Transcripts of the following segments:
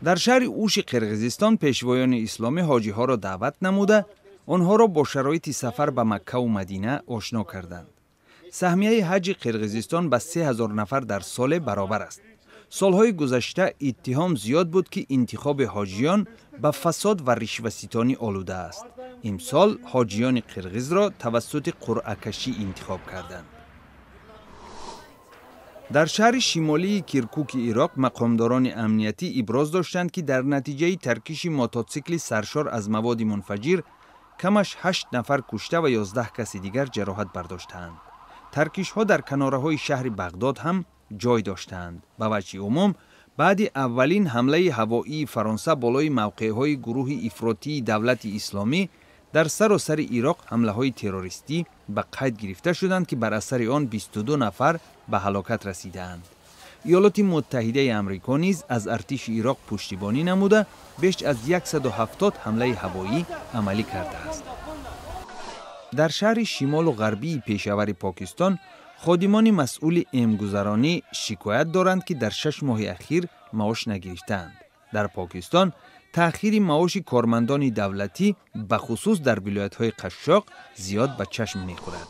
Дар шаҳри Уши Қирғизистон пешвоёни исломӣ ҳоҷиҳоро даъват намуда, онҳоро бо шароити сафар ба Маккаву Мадина ошно карданд. Саҳмияи ҳаҷи Қирғизистон ба 3000 нафар дар соле баробар аст. Солҳои гузашта иттиҳом зиёд буд, ки интихоби ҳоҷиён ба фасод ва ришваситонӣ олуда аст. Имсол ҳоҷиёни қирғизро тавассути қуръакашӣ интихоб карданд. Дар шаҳри шимолии Киркуки Ироқ мақомдорони амниятӣ иброз доштанд, ки дар натиҷаи таркиши мототсикли саршор аз маводи мунфаҷир камаш ҳашт нафар кушта ва 11 каси дигар ҷароҳат бардоштаанд. Таркишҳо дар канораҳои шаҳри Бағдод ҳам ҷой доштаанд. Ба ваҷҳи умум, баъди аввалин ҳамлаи ҳавоии Фаронса болои мавқеъҳои гурӯҳи ифротии Давлати Исломӣ, дар саросари Ироқ ҳамлаҳои террористӣ ба қайд гирифта шуданд, ки бар асари он 22 нафар ба ҳалокат расидаанд. Иёлоти Муттаҳидаи Амрико низ аз артиши Ироқ пуштибонӣ намуда, беш аз 170 ҳамлаи ҳавоӣ амалӣ кардааст. Дар шаҳри шимолу ғарбии Пешавари Покистон ходимони масъули эмгузаронӣ шикоят доранд, ки дар 6 моҳи ахир маош нагирифтаанд. Дар Покистон таъхири маоши кормандони давлатӣ, бахусус дар вилоятҳои қашшоқ, зиёд ба чашм мехӯрад.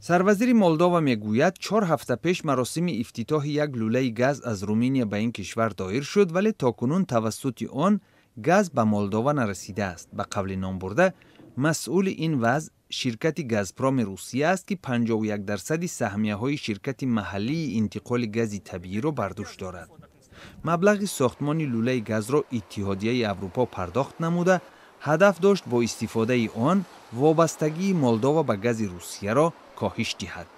Сарвазири Молдова мегӯяд, 4 ҳафта пеш маросими ифтитоҳи як лӯлаи газ аз Руминия ба ин кишвар доир шуд, вале то кунун тавассути он газ ба Молдова нарасидааст. Ба қавли номбурда, масъули ин вазъ ширкати Газпроми Русия аст, ки 51 дарсади саҳмияҳои ширкати маҳаллии интиқоли гази табииро бар дӯш дорад. Маблағи сохтмони лӯлаи газро Иттиҳодияи Аврупо пардохт намуда, ҳадаф дошт бо истифодаи он вобастагии Молдова ба гази Русияро коҳиш диҳад.